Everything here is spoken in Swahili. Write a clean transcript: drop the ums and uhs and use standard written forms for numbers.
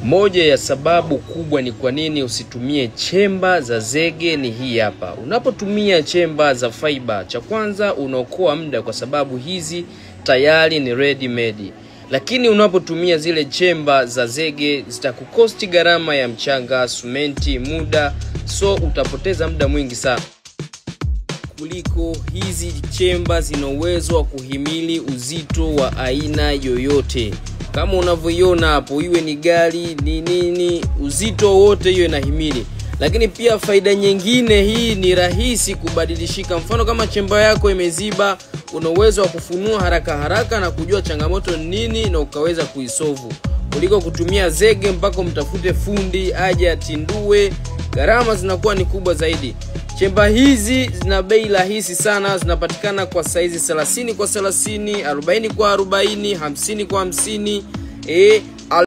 Moja ya sababu kubwa ni kwa nini usitumie chemba za zege ni hii hapa. Unapotumia chemba za fiber, cha kwanza unaokoa muda kwa sababu hizi tayari ni ready made. Lakini unapotumia zile chemba za zege zitakukosti gharama ya mchanga, simenti, muda, so utapoteza muda mwingi sana. Kuliko hizi chemba zina uwezo wa kuhimili uzito wa aina yoyote. Kama unavyoiona hapo, iwe ni gari, ni nini, uzito wote hiyo inahimili. Lakini pia faida nyingine, hii ni rahisi kubadilishika. Mfano kama chemba yako imeziba, una uwezo wa kufunua haraka haraka na kujua changamoto ni nini na ukaweza kuisolve, kuliko kutumia zege mpaka mtafute fundi aje atindue, gharama zinakuwa ni kubwa zaidi. Chemba hizi zina bei rahisi sana, zinapatikana kwa saizi 30 kwa 30, 40 kwa 40, 50 kwa 50.